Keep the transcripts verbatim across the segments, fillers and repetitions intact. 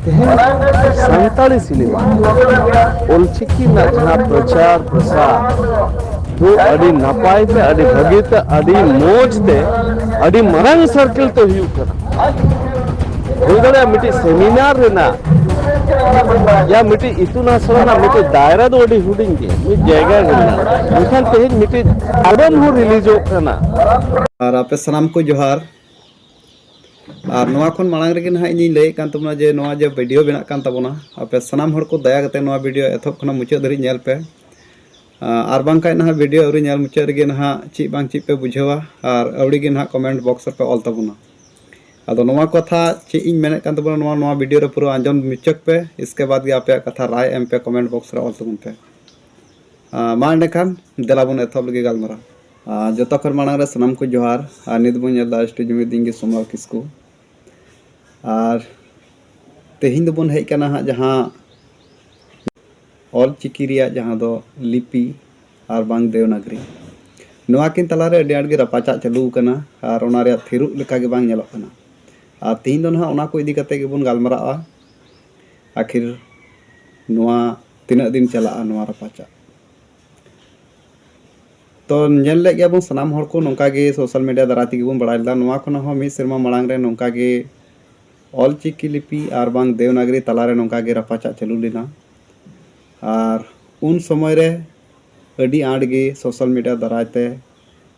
ᱛᱮᱦᱮᱧ ᱥᱟᱱᱛᱟᱲᱤ ᱥᱤᱱᱮᱢᱟ, ᱚᱞᱪᱤᱠᱤ ᱨᱮᱱᱟᱜ ᱡᱟᱦᱟᱸ ᱯᱨᱚᱪᱟᱨ ᱯᱨᱚᱥᱟᱨ ᱫᱚ ᱟᱹᱰᱤ ᱱᱟᱯᱟᱭ ᱛᱮ, ᱟᱹᱰᱤ ᱵᱷᱟᱹᱜᱤ ᱛᱮ, ᱟᱹᱰᱤ ᱢᱚᱡᱽ ᱛᱮ, ᱟᱹᱰᱤ ᱢᱟᱨᱟᱝ ᱥᱟᱨᱠᱮᱞ ᱛᱮ ᱦᱩᱭᱩᱜ ᱠᱟᱱᱟ᱾ ᱦᱩᱭ ᱫᱟᱲᱮᱭᱟᱜᱼᱟ ᱢᱤᱫᱴᱤᱡ ᱥᱮᱢᱤᱱᱟᱨ ᱨᱮᱱᱟᱜ, ᱭᱟ ᱢᱤᱫᱴᱤᱡ ᱤᱛᱩᱱ ᱟᱥᱲᱟ ᱨᱮᱱᱟᱜ ᱢᱤᱫᱴᱤᱡ ᱫᱟᱭᱨᱟ ᱫᱚ ᱟᱹᱰᱤ ᱦᱩᱰᱤᱧ ᱜᱮᱭᱟ, ᱢᱤᱫ ᱡᱟᱭᱜᱟ ᱜᱮ ᱢᱮᱱᱟᱜᱼᱟ᱾ ᱢᱮᱱᱠᱷᱟᱱ ᱛᱮᱦᱮᱧ ᱢᱤᱫᱴᱤᱡ ᱟᱞᱵᱟᱢ ᱦᱚᱸ ᱨᱤᱞᱤᱡᱚᱜ ᱠᱟᱱᱟ᱾ ᱟᱨ ᱟᱯᱮ ᱥᱟᱱᱟᱢ ᱠᱚ ᱡᱚᱦᱟᱨ᱾ ᱟᱨ ᱱᱚᱣᱟ ᱠᱷᱚᱱ ᱢᱟᱲᱟᱝ ᱨᱮᱜᱮ ᱱᱟᱦᱟᱜ ᱤᱧᱤᱧ ᱞᱟᱹᱭᱮᱫ ᱠᱟᱱ ᱛᱟᱵᱚᱱᱟ ᱡᱮ ᱱᱚᱣᱟ ᱡᱮ ᱵᱷᱤᱰᱤᱭᱳ ᱵᱮᱱᱟᱜ ᱠᱟᱱ ᱛᱟᱵᱚᱱᱟ, ᱟᱯᱮ ᱥᱟᱱᱟᱢ ᱦᱚᱲ ᱠᱚ ᱫᱟᱭᱟ ᱠᱟᱛᱮ ᱱᱚᱣᱟ ᱵᱷᱤᱰᱤᱭᱳ ᱮᱛᱚᱦᱚᱵ ᱠᱷᱚᱱᱟᱜ ᱢᱩᱪᱟᱹᱫ ᱫᱷᱟᱹᱨᱤᱡ ᱧᱮᱞ ᱯᱮ᱾ ᱟᱨ ᱵᱟᱝᱠᱷᱟᱱ ᱱᱟᱦᱟᱜ ᱵᱷᱤᱰᱤᱭᱳ ᱟᱹᱣᱨᱤ ᱧᱮᱞ ᱢᱩᱪᱟᱹᱫ ᱨᱮᱜᱮ ᱱᱟᱦᱟᱜ ᱪᱮᱫ ᱵᱟᱝ ᱪᱮᱫ ᱯᱮ ᱵᱩᱡᱷᱟᱹᱣᱟ ᱟᱨ ᱟᱹᱣᱲᱤ ᱜᱮ ᱱᱟᱦᱟᱜ ᱠᱚᱢᱮᱱᱴ ᱵᱚᱠᱥ ᱨᱮᱯᱮ ᱚᱞ ᱛᱟᱵᱚᱱᱟ᱾ ᱟᱫᱚ ᱱᱚᱣᱟ ᱠᱟᱛᱷᱟ ᱪᱮᱫ ᱤᱧ ᱢᱮᱱᱮᱫ ᱠᱟᱱ ᱛᱟᱵᱚᱱᱟ, ᱱᱚᱣᱟ ᱱᱚᱣᱟ ᱵᱷᱤᱰᱤᱭᱳ ᱨᱮ ᱯᱩᱨᱟᱹ ᱟᱸᱡᱚᱢ ᱢᱩᱪᱟᱹᱫ ᱯᱮ, ᱤᱥᱠᱮ ᱵᱟᱫᱽ ᱜᱮ ᱟᱯᱮᱭᱟᱜ ᱠᱟᱛᱷᱟ ᱨᱟᱭ ᱮᱢ ᱯᱮ, ᱠᱚᱢᱮᱱᱴ ᱵᱚᱠᱥ ᱨᱮ ᱚᱞ ᱛᱟᱵᱚᱱ ᱯᱮ᱾ ᱟᱨ ᱢᱟ ᱮᱸᱰᱮᱠᱷᱟᱱ ᱫᱮᱞᱟ ᱵᱚᱱ ᱮᱛᱚᱦᱚᱵ ᱞᱮᱜᱮ ᱜᱟᱞᱢᱟᱨᱟᱣ᱾ ᱟᱨ ᱡᱚᱛᱚ ᱠᱷᱚᱱ ᱢᱟᱲᱟᱝ ᱨᱮ ᱥᱟᱱᱟᱢ ᱠᱚ ᱡᱚᱦᱟᱨ᱾ ᱟᱨ ᱱᱤᱛ ᱵᱚᱱ ᱧᱮᱞ ᱮᱫᱟ ᱥᱴᱩᱰᱤᱭᱳ ᱢᱤᱫ ᱫᱤᱱ ᱜᱮ ᱥᱳᱢᱞᱟᱞ ᱠᱤᱥᱠᱩ᱾ ᱟᱨ ᱛᱮᱦᱮᱧ ᱫᱚᱵᱚᱱ ᱦᱮᱡ ᱠᱟᱱᱟ ᱦᱟᱸᱜ ᱡᱟᱦᱟᱸ ᱚᱞ ᱪᱤᱠᱤ ᱨᱮᱭᱟᱜ ᱡᱟᱦᱟᱸ ᱫᱚ ᱞᱤᱯᱤ ᱟᱨ ᱵᱟᱝ ᱫᱮᱣᱱᱟᱜᱽᱨᱤ, ᱱᱚᱣᱟ ᱠᱤᱱ ᱛᱟᱞᱟᱨᱮ ᱟᱹᱰᱤ ᱟᱸᱴ ᱜᱮ ᱨᱟᱯᱟᱪᱟᱜ ᱪᱟᱹᱞᱩ ᱟᱠᱟᱱᱟ ᱟᱨ ᱚᱱᱟ ᱨᱮᱭᱟᱜ ᱛᱷᱤᱨᱚᱜ ᱞᱮᱠᱟ ᱜᱮ ᱵᱟᱝ ᱧᱮᱞᱚᱜ ᱠᱟᱱᱟ᱾ ᱟᱨ ᱛᱮᱦᱮᱧ ᱫᱚ ᱱᱟᱦᱟᱜ ᱚᱱᱟ ᱠᱚ ᱤᱫᱤ ᱠᱟᱛᱮ ᱜᱮᱵᱚᱱ ᱜᱟᱞᱢᱟᱨᱟᱜᱼᱟ᱾ ᱟᱹᱠᱷᱤᱨ ᱱᱚᱣᱟ ᱛᱤᱱᱟᱹᱜ ᱫᱤᱱ ᱪᱟᱞᱟᱜᱼᱟ ᱱᱚᱣᱟ ᱨᱟᱯᱟᱪᱟᱜ? ᱛᱚ ᱧᱮᱞ ᱞᱮᱫ ᱜᱮᱭᱟ ᱵᱚᱱ ᱥᱟᱱᱟᱢ ᱦᱚᱲ ᱠᱚ ᱱᱚᱝᱠᱟ ᱜᱮ ᱥᱳᱥᱟᱞ ᱢᱤᱰᱤᱭᱟ ᱫᱟᱨᱟᱭ ᱛᱮᱜᱮ ᱵᱚᱱ ᱵᱟᱲᱟᱭ ᱞᱮᱫᱟ᱾ ᱱᱚᱣᱟ ᱠᱷᱚᱱᱟᱜ ᱦᱚᱸ ᱢᱤᱫ ᱥᱮᱨᱢᱟ ᱢᱟᱲᱟᱝ ᱨᱮ ᱱᱚᱝᱠᱟ ᱜᱮ ᱚᱞ ᱪᱤᱠᱤ ᱞᱤᱯᱤ ᱟᱨ ᱵᱟᱝ ᱫᱮᱣᱱᱟᱜᱽᱨᱤ ᱛᱟᱞᱟᱨᱮ ᱱᱚᱝᱠᱟ ᱜᱮ ᱨᱟᱯᱟᱪᱟᱜ ᱪᱟᱹᱞᱩ ᱞᱮᱱᱟ᱾ ᱟᱨ ᱩᱱ ᱥᱚᱢᱚᱭ ᱨᱮ ᱟᱹᱰᱤ ᱟᱸᱴ ᱜᱮ ᱥᱳᱥᱟᱞ ᱢᱤᱰᱤᱭᱟ ᱫᱟᱨᱟᱭ ᱛᱮ,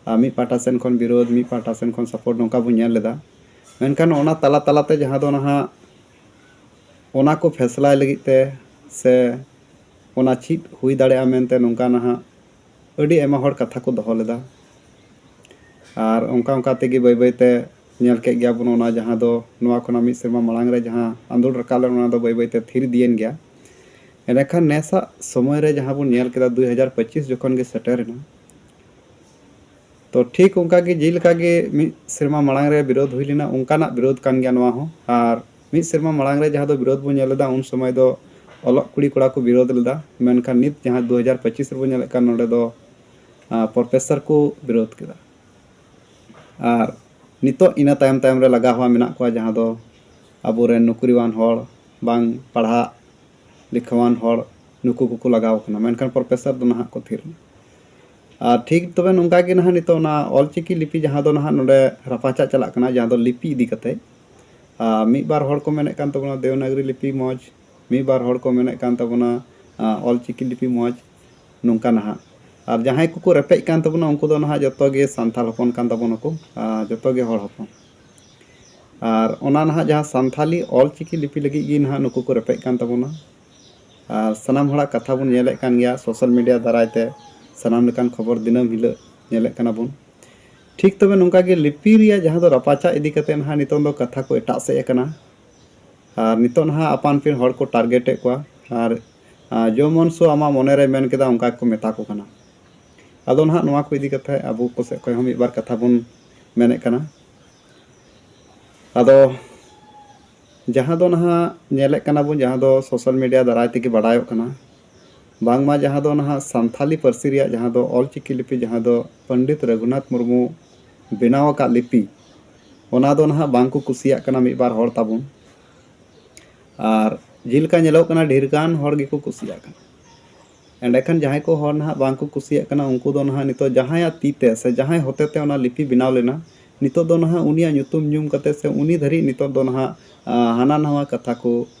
ᱟᱨ ᱢᱤᱫ ᱯᱟᱦᱴᱟ ᱥᱮᱱ ᱠᱷᱚᱱ ᱵᱤᱨᱳᱫᱷ, ᱢᱤᱫ ᱯᱟᱦᱴᱟ ᱥᱮᱱ ᱠᱷᱚᱱ ᱥᱟᱯᱳᱨᱴ, ᱱᱚᱝᱠᱟ ᱵᱚᱱ ᱧᱮᱞ ᱞᱮᱫᱟ᱾ ᱢᱮᱱᱠᱷᱟᱱ ᱚᱱᱟ ᱛᱟᱞᱟ ᱛᱟᱞᱟᱛᱮ ᱡᱟᱦᱟᱸ ᱫᱚ ᱱᱟᱦᱟᱜ ᱚᱱᱟ ᱠᱚ ᱯᱷᱮᱥᱞᱟᱭ ᱞᱟᱹᱜᱤᱫ ᱛᱮ ᱥᱮ ᱚᱱᱟ ᱪᱮᱫ ᱦᱩᱭ ᱫᱟᱲᱮᱭᱟᱜᱼᱟ ᱢᱮᱱᱛᱮ ᱱᱚᱝᱠᱟ ᱱᱟᱦᱟᱜ ᱟᱹᱰᱤ ᱟᱭᱢᱟ ᱦᱚᱲ ᱠᱟᱛᱷᱟ ᱠᱚ ᱫᱚᱦᱚ ᱞᱮᱫᱟ᱾ ᱟᱨ ᱚᱱᱠᱟ ᱚᱱᱠᱟ ᱛᱮᱜᱮ ᱵᱟᱹᱭ ᱵᱟᱹᱭ ᱛᱮ ᱧᱮᱞ ᱠᱮᱫ ᱜᱮᱭᱟ ᱵᱚᱱ, ᱚᱱᱟ ᱡᱟᱦᱟᱸ ᱫᱚ ᱱᱚᱣᱟ ᱠᱷᱚᱱᱟᱜ ᱢᱤᱫ ᱥᱮᱨᱢᱟ ᱢᱟᱲᱟᱝ ᱨᱮ ᱡᱟᱦᱟᱸ ᱟᱸᱫᱳᱲ ᱨᱟᱠᱟᱵ ᱞᱮᱱᱟ, ᱚᱱᱟ ᱫᱚ ᱵᱟᱹᱭ ᱵᱟᱹᱭ ᱛᱮ ᱛᱷᱤᱨ ᱤᱫᱤᱭᱮᱱ ᱜᱮᱭᱟ᱾ ᱮᱸᱰᱮᱠᱷᱟᱱ ᱱᱮᱥᱟᱜ ᱥᱚᱢᱚᱭ ᱨᱮ ᱡᱟᱦᱟᱸ ᱵᱚᱱ ᱧᱮᱞ ᱠᱮᱫᱟ, ᱫᱩᱭ ᱦᱟᱡᱟᱨ ᱯᱚᱸᱪᱤᱥ ᱡᱚᱠᱷᱚᱱ ᱜᱮ ᱥᱮᱴᱮᱨ ᱮᱱᱟ, ᱛᱚ ᱴᱷᱤᱠ ᱚᱱᱠᱟ ᱜᱮ ᱡᱮᱞᱮᱠᱟ ᱜᱮ ᱢᱤᱫ ᱥᱮᱨᱢᱟ ᱢᱟᱲᱟᱝ ᱨᱮ ᱵᱤᱨᱳᱫᱷ ᱦᱩᱭ ᱞᱮᱱᱟ, ᱚᱱᱠᱟᱱᱟᱜ ᱵᱤᱨᱳᱫᱷ ᱠᱟᱱ ᱜᱮᱭᱟ ᱱᱚᱣᱟ ᱦᱚᱸ᱾ ᱟᱨ ᱢᱤᱫ ᱥᱮᱨᱢᱟ ᱢᱟᱲᱟᱝ ᱨᱮ ᱡᱟᱦᱟᱸ ᱫᱚ ᱵᱤᱨᱳᱫᱷ ᱵᱚᱱ ᱧᱮᱞ ᱞᱮᱫᱟ, ᱩᱱ ᱥᱚᱢᱚᱭ ᱫᱚ ᱚᱞᱚᱜ ᱠᱩᱲᱤ ᱠᱚᱲᱟ ᱠᱚ ᱵᱤᱨᱳᱫᱷ ᱞᱮᱫᱟ, ᱢᱮᱱᱠᱷᱟᱱ ᱱᱤᱛ ᱡᱟᱦᱟᱸ ᱫᱩ ᱦᱟᱡᱟᱨ ᱯᱚᱸᱪᱤᱥ ᱨᱮᱵᱚᱱ ᱧᱮᱞᱮᱫ ᱠᱟᱱ, ᱱᱚᱰᱮ ᱫᱚ ᱯᱨᱚᱯᱷᱮᱥᱚᱨ ᱠᱚ ᱵᱤᱨᱳᱫᱷ ᱠᱮᱫᱟ᱾ ᱟᱨ ᱱᱤᱛᱚᱜ ᱤᱱᱟᱹ ᱛᱟᱭᱚᱢ ᱛᱟᱭᱚᱢ ᱨᱮ ᱞᱟᱜᱟᱣ ᱦᱚᱸ ᱢᱮᱱᱟᱜ ᱠᱚᱣᱟ, ᱡᱟᱦᱟᱸ ᱫᱚ ᱟᱵᱚᱨᱮᱱ ᱱᱩᱠᱨᱤᱣᱟᱱ ᱦᱚᱲ, ᱵᱟᱝ ᱯᱟᱲᱦᱟᱜ ᱞᱮᱠᱷᱟᱣᱟᱱ ᱦᱚᱲ, ᱱᱩᱠᱩ ᱠᱚᱠᱚ ᱞᱟᱜᱟᱣ ᱠᱟᱱᱟ, ᱢᱮᱱᱠᱷᱟᱱ ᱯᱨᱚᱯᱷᱮᱥᱚᱨ ᱫᱚ ᱱᱟᱦᱟᱜ ᱠᱚ ᱛᱷᱤᱨ ᱮᱱᱟ᱾ ᱟᱨ ᱴᱷᱤᱠ ᱛᱚᱵᱮ ᱱᱚᱝᱠᱟ ᱜᱮ ᱱᱟᱦᱟᱜ ᱱᱤᱛᱚᱜ ᱚᱱᱟ ᱚᱞᱪᱤᱠᱤ ᱞᱤᱯᱤ ᱡᱟᱦᱟᱸ ᱫᱚ ᱱᱟᱦᱟᱜ ᱱᱚᱰᱮ ᱨᱟᱯᱟᱪᱟᱜ ᱪᱟᱞᱟᱜ ᱠᱟᱱᱟ, ᱡᱟᱦᱟᱸ ᱫᱚ ᱞᱤᱯᱤ ᱤᱫᱤ ᱠᱟᱛᱮ, ᱟᱨ ᱢᱤᱫ ᱵᱟᱨ ᱦᱚᱲ ᱠᱚ ᱢᱮᱱᱮᱫ ᱠᱟᱱ ᱛᱟᱵᱚᱱᱟ ᱫᱮᱣᱱᱟᱜᱽᱨᱤ ᱞᱤᱯᱤ ᱢᱚᱡᱽ, ᱢᱤᱫ ᱵᱟᱨ ᱦᱚᱲ ᱠᱚ ᱢᱮᱱᱮᱫ ᱠᱟᱱ ᱛᱟᱵᱚᱱᱟ, ᱟᱸ, ᱚᱞᱪᱤᱠᱤ ᱞᱤᱯᱤ ᱢᱚᱡᱽ, ᱱᱚᱝᱠᱟ ᱱᱟᱦᱟᱜ᱾ ᱟᱨ ᱡᱟᱦᱟᱸᱭ ᱠᱚᱠᱚ ᱨᱮᱯᱮᱡ ᱠᱟᱱ ᱛᱟᱵᱚᱱᱟ, ᱩᱱᱠᱩ ᱫᱚ ᱱᱟᱦᱟᱜ ᱡᱚᱛᱚ ᱜᱮ ᱥᱟᱱᱛᱟᱲ ᱦᱚᱯᱚᱱ ᱠᱟᱱ ᱛᱟᱵᱚᱱᱟᱠᱚ, ᱟᱨ ᱡᱚᱛᱚ ᱜᱮ ᱦᱚᱲ ᱦᱚᱯᱚᱱ᱾ ᱟᱨ ᱚᱱᱟ ᱱᱟᱦᱟᱜ ᱡᱟᱦᱟᱸ ᱥᱟᱱᱛᱷᱟᱞᱤ ᱚᱞᱪᱤᱠᱤ ᱞᱤᱯᱤ ᱞᱟᱹᱜᱤᱫ ᱜᱮ ᱱᱟᱦᱟᱜ ᱱᱩᱠᱩ ᱠᱚ ᱨᱮᱯᱮᱡ ᱠᱟᱱ ᱛᱟᱵᱚᱱᱟ᱾ ᱟᱨ ᱥᱟᱱᱟᱢ ᱦᱚᱲᱟᱜ ᱠᱟᱛᱷᱟ ᱵᱚᱱ ᱧᱮᱞᱮᱫ ᱠᱟᱱ ᱜᱮᱭᱟ, ᱥᱳᱥᱟᱞ ᱢᱤᱰᱤᱭᱟ ᱫᱟᱨᱟᱭ ᱛᱮ ᱥᱟᱱᱟᱢ ᱞᱮᱠᱟᱱ ᱠᱷᱚᱵᱚᱨ ᱫᱤᱱᱟᱹᱢ ᱦᱤᱞᱳᱜ ᱧᱮᱞᱮᱫ ᱠᱟᱱᱟ ᱵᱚᱱ᱾ ᱴᱷᱤᱠ ᱛᱚᱵᱮ ᱱᱚᱝᱠᱟ ᱜᱮ ᱞᱤᱯᱤ ᱨᱮᱭᱟᱜ ᱡᱟᱦᱟᱸ ᱫᱚ ᱨᱟᱯᱟᱪᱟᱜ ᱤᱫᱤ ᱠᱟᱛᱮ ᱱᱟᱦᱟᱜ ᱱᱤᱛᱚᱝ ᱫᱚ ᱠᱟᱛᱷᱟ ᱠᱚ ᱮᱴᱟᱜ ᱥᱮᱫ ᱟᱠᱟᱱᱟ᱾ ᱟᱨ ᱱᱤᱛᱚᱜ ᱱᱟᱦᱟᱜ ᱟᱯᱟᱱ ᱟᱹᱯᱤᱱ ᱦᱚᱲ ᱠᱚ ᱴᱟᱨᱜᱮᱴᱮᱫ ᱠᱚᱣᱟ᱾ ᱟᱨ, ᱟᱨ ᱡᱮᱢᱚᱱ ᱥᱚ ᱟᱢᱟᱜ ᱢᱚᱱᱮ ᱨᱮ ᱢᱮᱱ ᱠᱮᱫᱟ, ᱚᱱᱠᱟ ᱜᱮᱠᱚ ᱢᱮᱛᱟ ᱠᱚ ᱠᱟᱱᱟ᱾ ᱟᱫᱚ ᱱᱟᱦᱟᱜ ᱱᱚᱣᱟ ᱠᱚ ᱤᱫᱤ ᱠᱟᱛᱮ ᱟᱵᱚ ᱠᱚ ᱥᱮᱫ ᱠᱷᱚᱱ ᱦᱚᱸ ᱢᱤᱫ ᱵᱟᱨ ᱠᱟᱛᱷᱟ ᱵᱚᱱ ᱢᱮᱱᱮᱫ ᱠᱟᱱᱟ᱾ ᱟᱫᱚ ᱡᱟᱦᱟᱸ ᱫᱚ ᱱᱟᱦᱟᱜ ᱧᱮᱞᱮᱫ ᱠᱟᱱᱟ ᱵᱚᱱ, ᱡᱟᱦᱟᱸ ᱫᱚ ᱥᱳᱥᱟᱞ ᱢᱤᱰᱤᱭᱟ ᱫᱟᱨᱟᱭ ᱛᱮᱜᱮ ᱵᱟᱰᱟᱭᱚᱜ ᱠᱟᱱᱟ, ᱵᱟᱝᱢᱟ ᱡᱟᱦᱟᱸ ᱫᱚ ᱱᱟᱦᱟᱜ ᱥᱟᱱᱛᱷᱟᱞᱤ ᱯᱟᱹᱨᱥᱤ ᱨᱮᱭᱟᱜ ᱡᱟᱦᱟᱸ ᱫᱚ ᱚᱞᱪᱤᱠᱤ ᱞᱤᱯᱤ, ᱡᱟᱦᱟᱸ ᱫᱚ ᱯᱚᱱᱰᱤᱛ ᱨᱚᱜᱷᱩᱱᱟᱛᱷ ᱢᱩᱨᱢᱩ ᱵᱮᱱᱟᱣ ᱟᱠᱟᱫ ᱞᱤᱯᱤ, ᱚᱱᱟ ᱫᱚ ᱱᱟᱦᱟᱜ ᱵᱟᱝ ᱠᱚ ᱠᱩᱥᱤᱭᱟᱜ ᱠᱟᱱᱟ ᱢᱤᱫ ᱵᱟᱨ ᱦᱚᱲ ᱛᱟᱵᱚᱱ᱾ ᱟᱨ ᱡᱮᱞᱮᱠᱟ ᱧᱮᱞᱚᱜ ᱠᱟᱱᱟ, ᱰᱷᱮᱨ ᱜᱟᱱ ᱦᱚᱲ ᱜᱮᱠᱚ ᱠᱩᱥᱤᱭᱟᱜ ᱠᱟᱱᱟ᱾ ᱮᱸᱰᱮᱠᱷᱟᱱ ᱡᱟᱦᱟᱸᱭ ᱠᱚ ᱦᱚᱲ ᱱᱟᱦᱟᱜ ᱵᱟᱝ ᱠᱚ ᱠᱩᱥᱤᱭᱟᱜ ᱠᱟᱱᱟ, ᱩᱱᱠᱩ ᱫᱚ ᱱᱟᱦᱟᱜ ᱱᱤᱛᱚᱜ ᱡᱟᱦᱟᱸᱭᱟᱜ ᱛᱤ ᱛᱮ ᱥᱮ ᱡᱟᱦᱟᱸᱭ ᱦᱚᱛᱮ ᱛᱮ ᱚᱱᱟ ᱞᱤᱯᱤ ᱵᱮᱱᱟᱣ ᱞᱮᱱᱟ, ᱱᱤᱛᱚᱜ ᱫᱚ ᱱᱟᱦᱟᱜ ᱩᱱᱤᱭᱟᱜ ᱧᱩᱛᱩᱢ ᱧᱩᱢ ᱠᱟᱛᱮ ᱥᱮ ᱩᱱᱤ ᱫᱷᱟᱹᱨᱤᱡ ᱱᱤᱛᱚᱜ ᱫᱚ ᱱᱟᱦᱟᱜ, ᱟ, ᱦᱟᱱᱟ ᱱᱟᱣᱟ ᱠᱟᱛᱷᱟ ᱠᱚ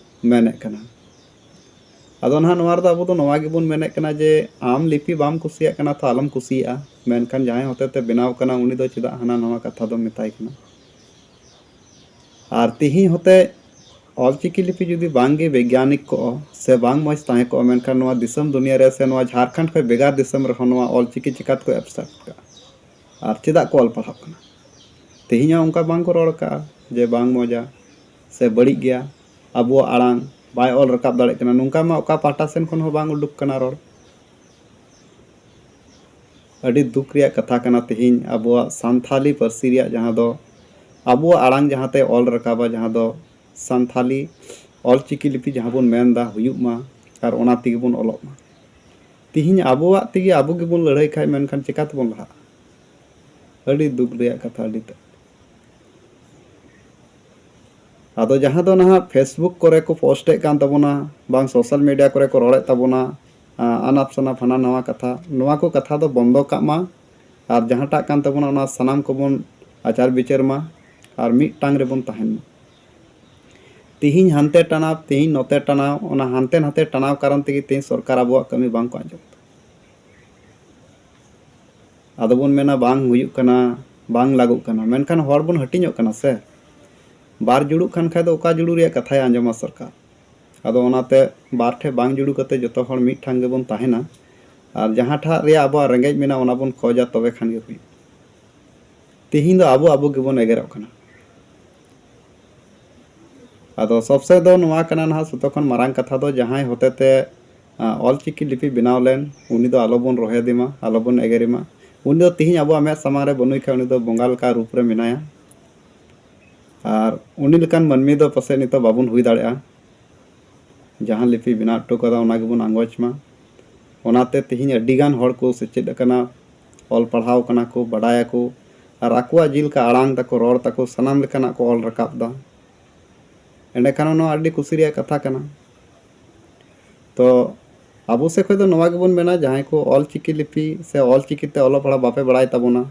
ᱢᱮᱱᱮᱫ ᱠᱟᱱᱟ᱾ ᱟᱫᱚ ᱱᱟᱦᱟᱜ ᱱᱚᱣᱟ ᱨᱮᱫᱚ ᱟᱵᱚ ᱫᱚ ᱱᱚᱣᱟ ᱜᱮᱵᱚᱱ ᱢᱮᱱᱮᱫ ᱠᱟᱱᱟ ᱡᱮ ᱟᱢ ᱞᱤᱯᱤ ᱵᱟᱢ ᱠᱩᱥᱤᱭᱟᱜ ᱠᱟᱱᱟ ᱛᱚ ᱟᱞᱚᱢ ᱠᱩᱥᱤᱭᱟᱜᱼᱟ, ᱢᱮᱱᱠᱷᱟᱱ ᱡᱟᱦᱟᱸᱭ ᱦᱚᱛᱮ ᱛᱮ ᱵᱮᱱᱟᱣ ᱠᱟᱱᱟ ᱩᱱᱤ ᱫᱚ ᱪᱮᱫᱟᱜ ᱦᱟᱱᱟ ᱱᱟᱣᱟ ᱠᱟᱛᱷᱟ ᱫᱚᱢ ᱢᱮᱛᱟᱭ ᱠᱟᱱᱟ? ᱟᱨ ᱛᱤᱦᱤᱧ ᱦᱚᱛᱮ ᱚᱞᱪᱤᱠᱤ ᱞᱤᱯᱤ ᱡᱩᱫᱤ ᱵᱟᱝ ᱜᱮ ᱵᱮᱜᱽᱜᱟᱱᱤᱠ ᱠᱚᱜᱼᱟ ᱥᱮ ᱵᱟᱝ ᱢᱚᱡᱽ ᱛᱟᱦᱮᱸ ᱠᱚᱜᱼᱟ, ᱢᱮᱱᱠᱷᱟᱱ ᱱᱚᱣᱟ ᱫᱤᱥᱚᱢ ᱫᱩᱱᱤᱭᱟᱹ ᱨᱮ ᱥᱮ ᱱᱚᱣᱟ ᱡᱷᱟᱲᱠᱷᱚᱸᱰ ᱠᱷᱚᱱ ᱵᱷᱮᱜᱟᱨ ᱫᱤᱥᱚᱢ ᱨᱮᱦᱚᱸ ᱱᱚᱣᱟ ᱚᱞᱪᱤᱠᱤ ᱪᱤᱠᱟ ᱛᱮᱠᱚ ᱮᱵᱥᱮᱯᱴ ᱠᱟᱜᱼᱟ? ᱟᱨ ᱪᱮᱫᱟᱜ ᱠᱚ ᱚᱞ ᱯᱟᱲᱦᱟᱜ ᱠᱟᱱᱟ? ᱛᱮᱦᱮᱧ ᱦᱚᱸ ᱚᱱᱠᱟ ᱵᱟᱝ ᱠᱚ ᱨᱚᱲ ᱠᱟᱜᱼᱟ ᱡᱮ ᱵᱟᱝ ᱢᱚᱡᱟ ᱥᱮ ᱵᱟᱹᱲᱤᱡ ᱜᱮᱭᱟ, ᱟᱵᱚᱣᱟᱜ ᱟᱲᱟᱝ ᱵᱟᱭ ᱚᱞ ᱨᱟᱠᱟᱵ ᱫᱟᱲᱮᱭᱟᱜ ᱠᱟᱱᱟ, ᱱᱚᱝᱠᱟ ᱢᱟ ᱚᱠᱟ ᱯᱟᱦᱴᱟ ᱥᱮᱱ ᱠᱷᱚᱱ ᱦᱚᱸ ᱵᱟᱝ ᱩᱰᱩᱠ ᱠᱟᱱᱟ ᱨᱚᱲ᱾ ᱟᱹᱰᱤ ᱫᱩᱠ ᱨᱮᱭᱟᱜ ᱠᱟᱛᱷᱟ ᱠᱟᱱᱟ, ᱛᱮᱦᱮᱧ ᱟᱵᱚᱣᱟᱜ ᱥᱟᱱᱛᱷᱟᱞᱤ ᱯᱟᱹᱨᱥᱤ ᱨᱮᱭᱟᱜ ᱡᱟᱦᱟᱸ ᱫᱚ ᱟᱵᱚᱣᱟᱜ ᱟᱲᱟᱝ ᱡᱟᱦᱟᱸ ᱛᱮ ᱚᱞ ᱨᱟᱠᱟᱵᱟ, ᱡᱟᱦᱟᱸ ᱫᱚ ᱥᱟᱱᱛᱷᱟᱞᱤ ᱚᱞᱪᱤᱠᱤ ᱞᱤᱯᱤ ᱡᱟᱦᱟᱸ ᱵᱚᱱ ᱢᱮᱱᱫᱟ ᱦᱩᱭᱩᱜ ᱢᱟ ᱟᱨ ᱚᱱᱟ ᱛᱮᱜᱮ ᱵᱚᱱ ᱚᱞᱚᱜ ᱢᱟ᱾ ᱛᱮᱦᱮᱧ ᱟᱵᱚᱣᱟᱜ ᱛᱮᱜᱮ ᱟᱵᱚ ᱜᱮᱵᱚᱱ ᱞᱟᱹᱲᱦᱟᱹᱭ ᱠᱷᱟᱡ ᱢᱮᱱᱠᱷᱟᱱ ᱪᱤᱠᱟ ᱛᱮᱵᱚᱱ ᱞᱟᱦᱟᱜᱼᱟ? ᱟᱹᱰᱤ ᱫᱩᱠ ᱨᱮᱭᱟᱜ ᱠᱟᱛᱷᱟ, ᱟᱹᱰᱤ ᱛᱮᱫ᱾ ᱟᱫᱚ ᱡᱟᱦᱟᱸ ᱫᱚ ᱱᱟᱦᱟᱜ Facebook ᱠᱚᱨᱮ ᱠᱚ ᱯᱳᱥᱴᱮᱫ ᱠᱟᱱ ᱛᱟᱵᱚᱱᱟ, ᱵᱟᱝ social media ᱠᱚᱨᱮ ᱠᱚ ᱨᱚᱲᱮᱫ ᱛᱟᱵᱚᱱᱟ, ᱟ, ᱟᱱᱟᱯ ᱥᱟᱱᱟᱯ ᱦᱟᱱᱟ ᱱᱟᱣᱟ ᱠᱟᱛᱷᱟ, ᱱᱚᱣᱟ ᱠᱚ ᱠᱟᱛᱷᱟ ᱫᱚ ᱵᱚᱱᱫᱚ ᱠᱟᱜ ᱢᱟ᱾ ᱟᱨ ᱡᱟᱦᱟᱸᱴᱟᱜ ᱠᱟᱱ ᱛᱟᱵᱚᱱᱟ, ᱚᱱᱟ ᱥᱟᱱᱟᱢ ᱠᱚᱵᱚᱱ ᱟᱪᱟᱨ ᱵᱤᱪᱟᱹᱨ ᱢᱟ ᱟᱨ ᱢᱤᱫᱴᱟᱝ ᱨᱮᱵᱚᱱ ᱛᱟᱦᱮᱱ ᱢᱟ᱾ ᱛᱤᱦᱤᱧ ᱦᱟᱱᱛᱮ ᱴᱟᱱᱟᱣ, ᱛᱤᱦᱤᱧ ᱱᱚᱛᱮ ᱴᱟᱱᱟᱣ, ᱚᱱᱟ ᱦᱟᱱᱛᱮ ᱱᱟᱛᱮ ᱴᱟᱱᱟᱣ ᱠᱟᱨᱚᱱ ᱛᱮᱜᱮ ᱛᱤᱦᱤᱧ ᱥᱚᱨᱠᱟᱨ ᱟᱵᱚᱣᱟᱜ ᱠᱟᱹᱢᱤ ᱵᱟᱝ ᱠᱚ ᱟᱸᱡᱚᱢ ᱮᱫᱟ᱾ ᱟᱫᱚ ᱵᱚᱱ ᱢᱮᱱᱟ, "ᱵᱟᱝ ᱦᱩᱭᱩᱜ ᱠᱟᱱᱟ, ᱵᱟᱝ ᱞᱟᱜᱩᱜ ᱠᱟᱱᱟ", ᱢᱮᱱᱠᱷᱟᱱ ᱦᱚᱲ ᱵᱚᱱ ᱦᱟᱹᱴᱤᱧᱚᱜ ᱠᱟᱱᱟ ᱥᱮ᱾ ᱵᱟᱨ ᱡᱩᱲᱩᱜ ᱠᱷᱟᱱ ᱠᱷᱟᱡ ᱫᱚ ᱚᱠᱟ ᱡᱩᱲᱩ ᱨᱮᱭᱟᱜ ᱠᱟᱛᱷᱟᱭ ᱟᱸᱡᱚᱢᱟ ᱥᱚᱨᱠᱟᱨ? ᱟᱫᱚ ᱚᱱᱟᱛᱮ ᱵᱟᱨ ᱴᱷᱮᱡ ᱵᱟᱝ ᱡᱩᱲᱩ ᱠᱟᱛᱮ ᱡᱚᱛᱚ ᱦᱚᱲ ᱢᱤᱫ ᱴᱷᱟᱝ ᱜᱮᱵᱚᱱ ᱛᱟᱦᱮᱱᱟ᱾ ᱟᱨ ᱡᱟᱦᱟᱸ ᱴᱷᱟᱜ ᱨᱮᱭᱟᱜ ᱟᱵᱚᱣᱟᱜ ᱨᱮᱸᱜᱮᱡ ᱢᱮᱱᱟᱜᱼᱟ, ᱚᱱᱟ ᱵᱚᱱ ᱠᱷᱚᱡᱟ, ᱛᱚᱵᱮ ᱠᱷᱟᱱ ᱜᱮ ᱦᱩᱭᱩᱜᱼᱟ᱾ ᱛᱤᱦᱤᱧ ᱫᱚ ᱟᱵᱚ ᱟᱵᱚ ᱜᱮᱵᱚᱱ ᱮᱜᱮᱨᱚᱜ ᱠᱟᱱᱟ᱾ ᱟᱫᱚ ᱥᱚᱵᱥᱮ ᱫᱚ ᱱᱚᱣᱟ ᱠᱟᱱᱟ ᱱᱟᱦᱟᱜ, ᱡᱚᱛᱚ ᱠᱷᱚᱱ ᱢᱟᱨᱟᱝ ᱠᱟᱛᱷᱟ ᱫᱚ, ᱡᱟᱦᱟᱸᱭ ᱦᱚᱛᱮᱛᱮ, ᱟ, ᱚᱞᱪᱤᱠᱤ ᱞᱤᱯᱤ ᱵᱮᱱᱟᱣ ᱞᱮᱱ, ᱩᱱᱤ ᱫᱚ ᱟᱞᱚᱵᱚᱱ ᱨᱚᱦᱮᱫᱮ ᱢᱟ, ᱟᱞᱚᱵᱚᱱ ᱮᱜᱮᱨᱮ ᱢᱟ᱾ ᱩᱱᱤ ᱫᱚ ᱛᱤᱦᱤᱧ ᱟᱵᱚᱣᱟᱜ ᱢᱮᱫ ᱥᱟᱢᱟᱝ ᱨᱮ ᱵᱟᱹᱱᱩᱭ ᱠᱷᱟᱡ, ᱩᱱᱤ ᱫᱚ ᱵᱚᱸᱜᱟ ᱞᱮᱠᱟ ᱨᱩᱯ ᱨᱮ ᱢᱮᱱᱟᱭᱟ᱾ ᱟᱨ ᱩᱱᱤ ᱞᱮᱠᱟᱱ ᱢᱟᱹᱱᱢᱤ ᱫᱚ ᱯᱟᱥᱮᱡ ᱱᱤᱛᱚᱜ ᱵᱟᱵᱚᱱ ᱦᱩᱭ ᱫᱟᱲᱮᱭᱟᱜᱼᱟ᱾ ᱡᱟᱦᱟᱸ ᱞᱤᱯᱤ ᱵᱮᱱᱟᱣ ᱦᱚᱴᱚ ᱠᱟᱫᱟ, ᱚᱱᱟ ᱜᱮᱵᱚᱱ ᱟᱸᱜᱚᱪ ᱢᱟ᱾ ᱚᱱᱟᱛᱮ ᱛᱤᱦᱤᱧ ᱟᱹᱰᱤᱜᱟᱱ ᱦᱚᱲ ᱠᱚ ᱥᱮᱪᱮᱫ ᱟᱠᱟᱱᱟ, ᱚᱞ ᱯᱟᱲᱦᱟᱣ ᱠᱟᱱᱟ ᱠᱚ, ᱵᱟᱰᱟᱭᱟᱠᱚ, ᱟᱨ ᱟᱠᱚᱣᱟᱜ ᱡᱮᱞᱮᱠᱟ ᱟᱲᱟᱝ ᱛᱟᱠᱚ, ᱨᱚᱲ ᱛᱟᱠᱚ, ᱥᱟᱱᱟᱢ ᱞᱮᱠᱟᱱᱟᱜ ᱠᱚ ᱚᱞ ᱨᱟᱠᱟᱵ ᱮᱫᱟ᱾ ᱮᱸᱰᱮᱠᱷᱟᱱ ᱱᱚᱣᱟ ᱟᱹᱰᱤ ᱠᱩᱥᱤ ᱨᱮᱭᱟᱜ ᱠᱟᱛᱷᱟ ᱠᱟᱱᱟ᱾ ᱛᱚ ᱟᱵᱚ ᱥᱮᱫ ᱠᱷᱚᱱ ᱫᱚ ᱱᱚᱣᱟ ᱜᱮᱵᱚᱱ ᱢᱮᱱᱟ, ᱡᱟᱦᱟᱸᱭ ᱠᱚ ᱚᱞ ᱪᱤᱠᱤ ᱞᱤᱯᱤ ᱥᱮ ᱚᱞ ᱪᱤᱠᱤ ᱛᱮ ᱚᱞᱚᱜ ᱯᱟᱲᱦᱟᱜ ᱵᱟᱯᱮ ᱵᱟᱲᱟᱭ ᱛᱟᱵᱚᱱᱟ,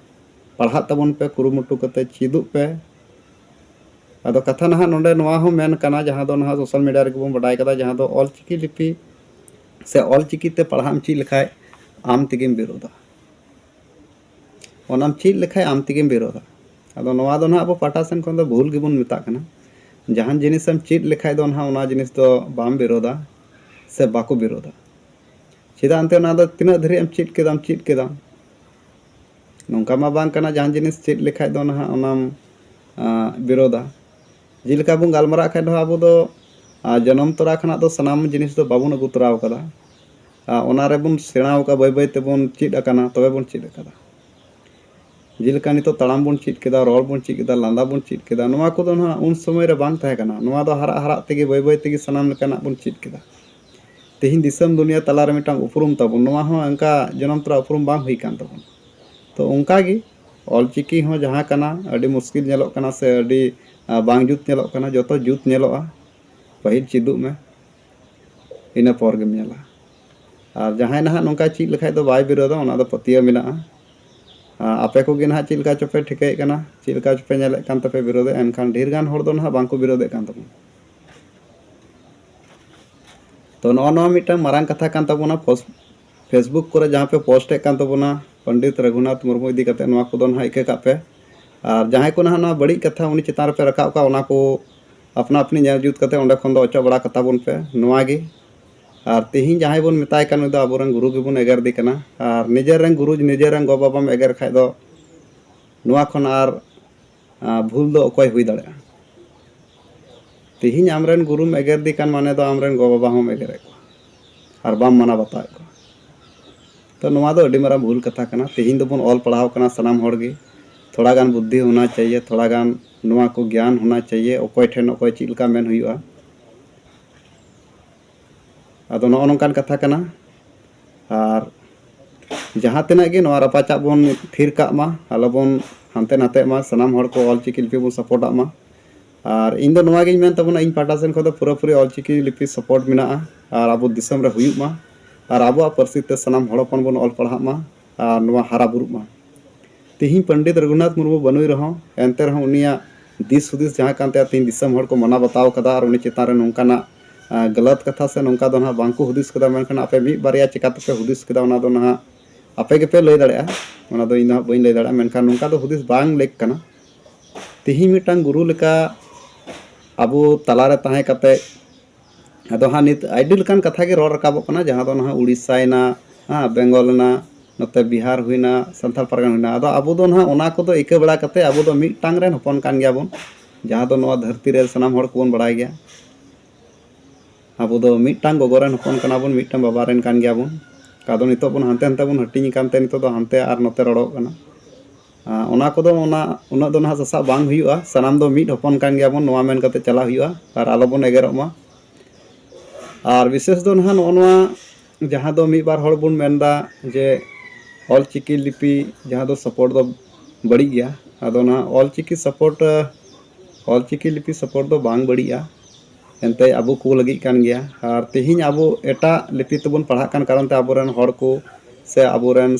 ᱯᱟᱲᱦᱟᱜ ᱛᱟᱵᱚᱱ ᱯᱮ, ᱠᱩᱨᱩᱢᱩᱴᱩ ᱠᱟᱛᱮ ᱪᱮᱫᱚᱜ ᱯᱮ᱾ ᱟᱫᱚ ᱠᱟᱛᱷᱟ ᱱᱟᱦᱟᱜ ᱱᱚᱰᱮ ᱱᱚᱣᱟ ᱦᱚᱸ ᱢᱮᱱ ᱠᱟᱱᱟ, ᱡᱟᱦᱟᱸ ᱫᱚ ᱱᱟᱦᱟᱜ social media ᱨᱮᱜᱮ ᱵᱚᱱ ᱵᱟᱰᱟᱭ ᱠᱟᱫᱟ, ᱡᱟᱦᱟᱸ ᱫᱚ ᱚᱞ ᱪᱤᱠᱤ ᱞᱤᱯᱤ ᱥᱮ ᱚᱞ ᱪᱤᱠᱤ ᱛᱮ ᱯᱟᱲᱦᱟᱜ ᱮᱢ ᱪᱮᱫ ᱞᱮᱠᱷᱟᱡ ᱟᱢ ᱛᱮᱜᱮᱢ ᱵᱤᱨᱳᱫᱟ᱾ ᱚᱱᱟᱢ ᱪᱮᱫ ᱞᱮᱠᱷᱟᱡ ᱟᱢ ᱛᱮᱜᱮᱢ ᱵᱤᱨᱳᱫᱟ᱾ ᱟᱫᱚ ᱱᱚᱣᱟ ᱫᱚ ᱱᱟᱦᱟᱜ ᱟᱵᱚ ᱯᱟᱦᱴᱟ ᱥᱮᱱ ᱠᱷᱚᱱ ᱫᱚ ᱵᱷᱩᱞ ᱜᱮᱵᱚᱱ ᱢᱮᱛᱟᱜ ᱠᱟᱱᱟ᱾ ᱡᱟᱦᱟᱱ ᱡᱤᱱᱤᱥᱮᱢ ᱪᱮᱫ ᱞᱮᱠᱷᱟᱡ ᱫᱚ ᱱᱟᱦᱟᱜ ᱚᱱᱟ ᱡᱤᱱᱤᱥ ᱫᱚ ᱵᱟᱢ ᱵᱤᱨᱳᱫᱟ ᱥᱮ ᱵᱟᱠᱚ ᱵᱤᱨᱳᱫᱟ᱾ ᱪᱮᱫᱟᱜ ᱮᱱᱛᱮ ᱚᱱᱟ ᱫᱚ ᱛᱤᱱᱟᱹᱜ ᱫᱷᱟᱹᱨᱤᱡ ᱮᱢ ᱪᱮᱫ ᱠᱮᱫᱟᱢ, ᱪᱮᱫ ᱠᱮᱫᱟᱢ᱾ ᱱᱚᱝᱠᱟ ᱢᱟ ᱵᱟᱝ ᱠᱟᱱᱟ ᱡᱟᱦᱟᱱ ᱡᱤᱱᱤᱥ ᱪᱮᱫ ᱞᱮᱠᱷᱟᱡ ᱫᱚ ᱱᱟᱦᱟᱜ ᱚᱱᱟᱢ, ᱟ, ᱵᱤᱨᱳᱫᱟ᱾ ᱡᱮᱞᱮᱠᱟ ᱵᱚᱱ ᱜᱟᱞᱢᱟᱨᱟᱜ ᱠᱷᱟᱡ ᱫᱚ ᱟᱵᱚ ᱫᱚ, ᱟ, ᱡᱚᱱᱚᱢ ᱛᱚᱨᱟ ᱠᱷᱚᱱᱟᱜ ᱫᱚ ᱥᱟᱱᱟᱢ ᱡᱤᱱᱤᱥ ᱫᱚ ᱵᱟᱵᱚᱱ ᱟᱹᱜᱩ ᱛᱚᱨᱟᱣ ᱠᱟᱫᱟ᱾ ᱟ, ᱚᱱᱟ ᱨᱮᱵᱚᱱ ᱥᱮᱬᱟᱣ ᱠᱟᱫᱟ, ᱵᱟᱹᱭ ᱵᱟᱹᱭ ᱛᱮᱵᱚᱱ ᱪᱮᱫ ᱟᱠᱟᱱᱟ, ᱛᱚᱵᱮ ᱵᱚᱱ ᱪᱮᱫ ᱟᱠᱟᱫᱟ᱾ ᱡᱮᱞᱮᱠᱟ ᱱᱤᱛᱚᱜ ᱛᱟᱲᱟᱢ ᱵᱚᱱ ᱪᱮᱫ ᱠᱮᱫᱟ, ᱨᱚᱲ ᱵᱚᱱ ᱪᱮᱫ ᱠᱮᱫᱟ, ᱞᱟᱸᱫᱟ ᱵᱚᱱ ᱪᱮᱫ ᱠᱮᱫᱟ, ᱱᱚᱣᱟ ᱠᱚᱫᱚ ᱱᱟᱦᱟᱜ ᱩᱱ ᱥᱚᱢᱚᱭ ᱨᱮ ᱵᱟᱝ ᱛᱟᱦᱮᱸ ᱠᱟᱱᱟ᱾ ᱱᱚᱣᱟ ᱫᱚ ᱦᱟᱨᱟᱜ ᱦᱟᱨᱟᱜ ᱛᱮᱜᱮ ᱵᱟᱹᱭ ᱵᱟᱹᱭ ᱛᱮᱜᱮ ᱥᱟᱱᱟᱢ ᱞᱮᱠᱟᱱᱟᱜ ᱵᱚᱱ ᱪᱮᱫ ᱠᱮᱫᱟ᱾ ᱛᱮᱦᱮᱧ ᱫᱤᱥᱚᱢ ᱫᱩᱱᱤᱭᱟᱹ ᱛᱟᱞᱟᱨᱮ ᱢᱤᱫᱴᱟᱝ ᱩᱯᱨᱩᱢ ᱛᱟᱵᱚᱱ, ᱱᱚᱣᱟ ᱦᱚᱸ ᱚᱱᱠᱟ ᱡᱚᱱᱚᱢ ᱛᱚᱨᱟ ᱩᱯᱨᱩᱢ ᱵᱟᱝ ᱦᱩᱭ ᱠᱟᱱ ᱛᱟᱵᱚᱱᱟ᱾ ᱛᱚ ᱚᱱᱠᱟᱜᱮ ᱚᱞᱪᱤᱠᱤ ᱦᱚᱸ ᱡᱟᱦᱟᱸ ᱠᱟᱱᱟ, ᱟᱹᱰᱤ ᱢᱩᱥᱠᱤᱞ ᱧᱮᱞᱚᱜ ᱠᱟᱱᱟ ᱥᱮ ᱟᱹᱰᱤ ᱟᱸ, ᱵᱟᱝ ᱡᱩᱛ ᱧᱮᱞᱚᱜ ᱠᱟᱱᱟ᱾ ᱡᱚᱛᱚ ᱡᱩᱛ ᱧᱮᱞᱚᱜᱼᱟ, ᱯᱟᱹᱦᱤᱞ ᱪᱮᱫᱚᱜ ᱢᱮ, ᱤᱱᱟᱹ ᱯᱚᱨ ᱜᱮᱢ ᱧᱮᱞᱟ᱾ ᱟᱨ ᱡᱟᱦᱟᱸᱭ ᱱᱟᱦᱟᱜ ᱱᱚᱝᱠᱟ ᱪᱮᱫ ᱞᱮᱠᱷᱟᱡ ᱫᱚ ᱵᱟᱭ ᱵᱤᱨᱳᱫᱟ, ᱚᱱᱟ ᱫᱚ ᱯᱟᱹᱛᱭᱟᱹᱣ ᱢᱮᱱᱟᱜᱼᱟ᱾ ᱟᱸ, ᱟᱯᱮ ᱠᱚᱜᱮ ᱱᱟᱦᱟᱜ ᱪᱮᱫ ᱞᱮᱠᱟ ᱪᱚᱯᱮ ᱴᱷᱤᱠᱟᱹᱭᱮᱫ ᱠᱟᱱᱟ, ᱪᱮᱫ ᱞᱮᱠᱟ ᱪᱚᱯᱮ ᱧᱮᱞᱮᱫ ᱠᱟᱱ ᱛᱟᱯᱮ ᱵᱤᱨᱳᱫᱮᱫ, ᱮᱱᱠᱷᱟᱱ ᱰᱷᱮᱨ ᱜᱟᱱ ᱦᱚᱲ ᱫᱚ ᱱᱟᱦᱟᱜ ᱵᱟᱝᱠᱚ ᱵᱤᱨᱳᱫᱮᱫ ᱠᱟᱱ ᱛᱟᱵᱚᱱᱟ᱾ ᱛᱚ ᱱᱚᱜᱼᱚ ᱱᱚᱣᱟ ᱢᱤᱫᱴᱟᱝ ᱢᱟᱨᱟᱝ ᱠᱟᱛᱷᱟ ᱠᱟᱱ ᱛᱟᱵᱚᱱᱟ᱾ ᱯᱷᱮᱥᱵᱩᱠ ᱠᱚᱨᱮ ᱡᱟᱦᱟᱸ ᱯᱮ ᱯᱳᱥᱴ ᱮᱫ ᱠᱟᱱ ᱛᱟᱵᱚᱱᱟ ᱯᱚᱱᱰᱤᱛ ᱨᱟᱹᱜᱷᱩᱱᱟᱛᱷ ᱢᱩᱨᱢᱩ ᱤᱫᱤ ᱠᱟᱛᱮ, ᱱᱚᱣᱟ ᱠᱚᱫᱚ ᱱᱟᱦᱟᱜ ᱤᱠᱟᱹ ᱠᱟᱜ ᱯᱮ᱾ ᱟᱨ ᱡᱟᱦᱟᱸᱭ ᱠᱚ ᱱᱟᱦᱟᱜ ᱱᱚᱣᱟ ᱵᱟᱹᱲᱤᱡ ᱠᱟᱛᱷᱟ ᱩᱱᱤ ᱪᱮᱛᱟᱱ ᱨᱮᱯᱮ ᱨᱟᱠᱟᱵ ᱠᱟᱜᱼᱟ, ᱚᱱᱟ ᱠᱚ ᱟᱯᱱᱟ ᱟᱯᱱᱤ ᱧᱮᱞ ᱡᱩᱛ ᱠᱟᱛᱮ ᱚᱸᱰᱮ ᱠᱷᱚᱱ ᱫᱚ ᱚᱪᱚᱜ ᱵᱟᱲᱟ ᱠᱟᱛᱟ ᱵᱚᱱ ᱯᱮ, ᱱᱚᱣᱟ ᱜᱮ᱾ ᱟᱨ ᱛᱮᱦᱮᱧ ᱡᱟᱦᱟᱸᱭ ᱵᱚᱱ ᱢᱮᱛᱟᱭ ᱠᱟᱱ, ᱩᱱᱤ ᱫᱚ ᱟᱵᱚᱨᱮᱱ ᱜᱩᱨᱩ ᱜᱮᱵᱚᱱ ᱮᱜᱮᱨ ᱫᱮ ᱠᱟᱱᱟ᱾ ᱟᱨ ᱱᱤᱡᱮᱨ ᱨᱮᱱ ᱜᱩᱨᱩ, ᱱᱤᱡᱮᱨ ᱨᱮᱱ ᱜᱚ ᱵᱟᱵᱟᱢ ᱮᱜᱮᱨ ᱠᱷᱟᱡ ᱫᱚ ᱱᱚᱣᱟ ᱠᱷᱚᱱ ᱟᱨ ᱟᱸ, ᱵᱷᱩᱞ ᱫᱚ ᱚᱠᱚᱭ ᱦᱩᱭ ᱫᱟᱲᱮᱭᱟᱜᱼᱟ? ᱛᱮᱦᱮᱧ ᱟᱢᱨᱮᱱ ᱜᱩᱨᱩᱢ ᱮᱜᱮᱨ ᱫᱮ ᱠᱟᱱ ᱢᱟᱱᱮ ᱫᱚ ᱟᱢᱨᱮᱱ ᱜᱚ ᱵᱟᱵᱟ ᱦᱚᱸᱢ ᱮᱜᱮᱨᱮᱫ ᱠᱚᱣᱟ ᱟᱨ ᱵᱟᱢ ᱢᱟᱱᱟᱣ ᱵᱟᱛᱟᱣᱮᱫ ᱠᱚᱣᱟ᱾ ᱛᱚ ᱱᱚᱣᱟ ᱫᱚ ᱟᱹᱰᱤ ᱢᱟᱨᱟᱝ ᱵᱷᱩᱞ ᱠᱟᱛᱷᱟ ᱠᱟᱱᱟ᱾ ᱛᱮᱦᱮᱧ ᱫᱚᱵᱚᱱ ᱚᱞ ᱯᱟᱲᱦᱟᱣ ᱠᱟᱱᱟ ᱥᱟᱱᱟᱢ ᱦᱚᱲ ᱜᱮ, ᱛᱷᱚᱲᱟ ᱜᱟᱱ ᱵᱩᱫᱽᱫᱷᱤ ᱦᱳᱱᱟ ᱪᱟᱦᱤᱭᱮ, ᱛᱷᱚᱲᱟ ᱜᱟᱱ ᱱᱚᱣᱟ ᱠᱚ ᱜᱮᱭᱟᱱ ᱦᱳᱱᱟ ᱪᱟᱦᱤᱭᱮ, ᱚᱠᱚᱭ ᱴᱷᱮᱱ ᱚᱠᱚᱭ ᱪᱮᱫ ᱞᱮᱠᱟ ᱢᱮᱱ ᱦᱩᱭᱩᱜᱼᱟ᱾ ᱟᱫᱚ ᱱᱚᱜᱼᱚ ᱱᱚᱝᱠᱟᱱ ᱠᱟᱛᱷᱟ ᱠᱟᱱᱟ᱾ ᱟᱨ ᱡᱟᱦᱟᱸ ᱛᱤᱱᱟᱹᱜ ᱜᱮ ᱱᱚᱣᱟ ᱨᱟᱯᱟᱪᱟᱜ ᱵᱚᱱ ᱛᱷᱤᱨ ᱠᱟᱜ ᱢᱟ, ᱟᱞᱚᱵᱚᱱ ᱦᱟᱱᱛᱮ ᱱᱟᱛᱮᱜ ᱢᱟ, ᱥᱟᱱᱟᱢ ᱦᱚᱲ ᱠᱚ ᱚᱞᱪᱤᱠᱤ ᱞᱤᱯᱤ ᱵᱚᱱ ᱥᱟᱯᱳᱨᱴᱟᱜ ᱢᱟ᱾ ᱟᱨ ᱤᱧ ᱫᱚ ᱱᱚᱣᱟ ᱜᱤᱧ ᱢᱮᱱ ᱛᱟᱵᱚᱱᱟ, ᱤᱧ ᱯᱟᱦᱴᱟ ᱥᱮᱱ ᱠᱷᱚᱱ ᱫᱚ ᱯᱩᱨᱟᱹᱯᱩᱨᱤ ᱚᱞᱪᱤᱠᱤ ᱞᱤᱯᱤ ᱥᱟᱯᱳᱨᱴ ᱢᱮᱱᱟᱜᱼᱟ᱾ ᱟᱨ ᱟᱵᱚ ᱫᱤᱥᱚᱢ ᱨᱮ ᱦᱩᱭᱩᱜ ᱢᱟ, ᱟᱨ ᱟᱵᱚᱣᱟᱜ ᱯᱟᱹᱨᱥᱤ ᱛᱮ ᱥᱟᱱᱟᱢ ᱦᱚᱲ ᱦᱚᱯᱚᱱ ᱵᱚᱱ ᱚᱞ ᱯᱟᱲᱦᱟᱜ ᱢᱟ, ᱟᱨ ᱱᱚᱣᱟ ᱦᱟᱨᱟ ᱵᱩᱨᱩᱜ ᱢᱟ᱾ ᱛᱤᱦᱤᱧ ᱯᱚᱱᱰᱤᱛ ᱨᱚᱜᱷᱩᱱᱟᱛᱷ ᱢᱩᱨᱢᱩ ᱵᱟᱹᱱᱩᱭ ᱨᱮᱦᱚᱸ, ᱮᱱᱛᱮ ᱨᱮᱦᱚᱸ ᱩᱱᱤᱭᱟᱜ ᱫᱤᱥ ᱦᱩᱫᱤᱥ ᱡᱟᱦᱟᱸ ᱠᱟᱱ ᱛᱟᱭᱟ, ᱛᱤᱦᱤᱧ ᱫᱤᱥᱚᱢ ᱦᱚᱲ ᱠᱚ ᱢᱟᱱᱟᱣ ᱵᱟᱛᱟᱣ ᱠᱟᱫᱟ᱾ ᱟᱨ ᱩᱱᱤ ᱪᱮᱛᱟᱱ ᱨᱮ ᱱᱚᱝᱠᱟᱱᱟᱜ, ᱟᱸ, ᱜᱟᱞᱟᱛ ᱠᱟᱛᱷᱟ ᱥᱮ ᱱᱚᱝᱠᱟ ᱫᱚ ᱱᱟᱦᱟᱜ ᱵᱟᱝ ᱠᱚ ᱦᱩᱫᱤᱥ ᱠᱟᱫᱟ᱾ ᱢᱮᱱᱠᱷᱟᱱ ᱟᱯᱮ ᱢᱤᱫ ᱵᱟᱨᱭᱟ ᱪᱮᱠᱟ ᱛᱮᱯᱮ ᱦᱩᱫᱤᱥ ᱠᱮᱫᱟ, ᱚᱱᱟ ᱫᱚ ᱱᱟᱦᱟᱜ ᱟᱯᱮ ᱜᱮᱯᱮ ᱞᱟᱹᱭ ᱫᱟᱲᱮᱭᱟᱜᱼᱟ, ᱚᱱᱟ ᱫᱚ ᱤᱧ ᱫᱚ ᱦᱟᱸᱜ ᱵᱟᱹᱧ ᱞᱟᱹᱭ ᱫᱟᱲᱮᱭᱟᱜᱼᱟ᱾ ᱢᱮᱱᱠᱷᱟᱱ ᱱᱚᱝᱠᱟ ᱫᱚ ᱦᱩᱫᱤᱥ ᱵᱟᱝ ᱞᱮᱠ ᱠᱟᱱᱟ᱾ ᱛᱤᱦᱤᱧ ᱢᱤᱫᱴᱟᱝ ᱜᱩᱨᱩ ᱞᱮᱠᱟ ᱟᱵᱚ ᱛᱟᱞᱟᱨᱮ ᱛᱟᱦᱮᱸ ᱠᱟᱛᱮ, ᱟᱫᱚ ᱦᱟᱸᱜ ᱱᱤᱛ ᱟᱹᱰᱤ ᱞᱮᱠᱟᱱ ᱠᱟᱛᱷᱟ ᱜᱮ ᱨᱚᱲ ᱨᱟᱠᱟᱵᱚᱜ ᱠᱟᱱᱟ, ᱡᱟᱦᱟᱸ ᱫᱚ ᱱᱟᱦᱟᱜ ᱩᱲᱤᱥᱥᱟ ᱮᱱᱟ, ᱦᱮᱸ, ᱵᱮᱝᱜᱚᱞ ᱮᱱᱟ, ᱱᱚᱛᱮ ᱵᱤᱦᱟᱨ ᱦᱩᱭᱱᱟ, ᱥᱟᱱᱛᱟᱲ ᱯᱟᱨᱜᱟᱱᱟ ᱦᱩᱭᱱᱟ᱾ ᱟᱫᱚ ᱟᱵᱚ ᱫᱚ ᱱᱟᱦᱟᱜ ᱚᱱᱟ ᱠᱚᱫᱚ ᱤᱠᱟᱹ ᱵᱟᱲᱟ ᱠᱟᱛᱮ ᱟᱵᱚ ᱫᱚ ᱢᱤᱫᱴᱟᱝ ᱨᱮᱱ ᱦᱚᱯᱚᱱ ᱠᱟᱱ ᱜᱮᱭᱟ ᱵᱚᱱ, ᱡᱟᱦᱟᱸ ᱫᱚ ᱱᱚᱣᱟ ᱫᱷᱟᱹᱨᱛᱤ ᱨᱮ ᱥᱟᱱᱟᱢ ᱦᱚᱲ ᱠᱚᱵᱚᱱ ᱵᱟᱲᱟᱭ ᱜᱮᱭᱟ᱾ ᱟᱵᱚ ᱫᱚ ᱢᱤᱫᱴᱟᱝ ᱜᱚᱜᱚ ᱨᱮᱱ ᱦᱚᱯᱚᱱ ᱠᱟᱱᱟ ᱵᱚᱱ, ᱢᱤᱫᱴᱟᱝ ᱵᱟᱵᱟ ᱨᱮᱱ ᱠᱟᱱ ᱜᱮᱭᱟ ᱵᱚᱱ᱾ ᱟᱫᱚ ᱱᱤᱛᱚᱜ ᱵᱚᱱ ᱦᱟᱱᱛᱮ ᱦᱟᱱᱛᱮ ᱵᱚᱱ ᱦᱟᱹᱴᱤᱧ ᱟᱠᱟᱱ ᱛᱮ ᱱᱤᱛᱚᱜ ᱫᱚ ᱦᱟᱱᱛᱮ ᱟᱨ ᱱᱚᱛᱮ ᱨᱚᱲᱚᱜ ᱠᱟᱱᱟ᱾ ᱟᱸ, ᱚᱱᱟ ᱠᱚᱫᱚ ᱚᱱᱟ ᱩᱱᱟᱹᱜ ᱫᱚ ᱱᱟᱦᱟᱜ ᱥᱟᱥᱟᱵ ᱵᱟᱝ ᱦᱩᱭᱩᱜᱼᱟ᱾ ᱥᱟᱱᱟᱢ ᱫᱚ ᱢᱤᱫ ᱦᱚᱯᱚᱱ ᱠᱟᱱ ᱜᱮᱭᱟ ᱵᱚᱱ, ᱱᱚᱣᱟ ᱢᱮᱱ ᱠᱟᱛᱮ ᱪᱟᱞᱟᱜ ᱦᱩᱭᱩᱜᱼᱟ ᱟᱨ ᱟᱞᱚ ᱵᱚᱱ ᱮᱜᱮᱨᱚᱜ ᱢᱟ᱾ ᱟᱨ ᱵᱤᱥᱮᱥ ᱫᱚ ᱱᱟᱦᱟᱜ ᱱᱚᱜᱼᱚ ᱱᱚᱣᱟ ᱡᱟᱦᱟᱸ ᱫᱚ ᱢᱤᱫ ᱵᱟᱨ ᱦᱚᱲ ᱵᱚᱱ ᱢᱮᱱᱫᱟ ᱡᱮ ᱚᱞᱪᱤᱠᱤ ᱞᱤᱯᱤ ᱡᱟᱦᱟᱸ ᱫᱚ ᱥᱟᱯᱳᱨᱴ ᱫᱚ ᱵᱟᱹᱲᱤᱡ ᱜᱮᱭᱟ᱾ ᱟᱫᱚ ᱚᱱᱟ ᱚᱞᱪᱤᱠᱤ ᱥᱟᱯᱳᱨᱴ, ᱚᱞᱪᱤᱠᱤ ᱞᱤᱯᱤ ᱥᱟᱯᱳᱨᱴ ᱫᱚ ᱵᱟᱝ ᱵᱟᱹᱲᱤᱡᱼᱟ, ᱮᱱᱛᱮ ᱟᱵᱚ ᱠᱚ ᱞᱟᱹᱜᱤᱫ ᱠᱟᱱ ᱜᱮᱭᱟ᱾ ᱟᱨ ᱛᱮᱦᱮᱧ ᱟᱵᱚ ᱮᱴᱟᱜ ᱞᱤᱯᱤ ᱛᱮᱵᱚᱱ ᱯᱟᱲᱦᱟᱜ ᱠᱟᱱ ᱠᱟᱨᱚᱱ ᱛᱮ ᱟᱵᱚᱨᱮᱱ ᱦᱚᱲ ᱠᱚ ᱥᱮ ᱟᱵᱚᱨᱮᱱ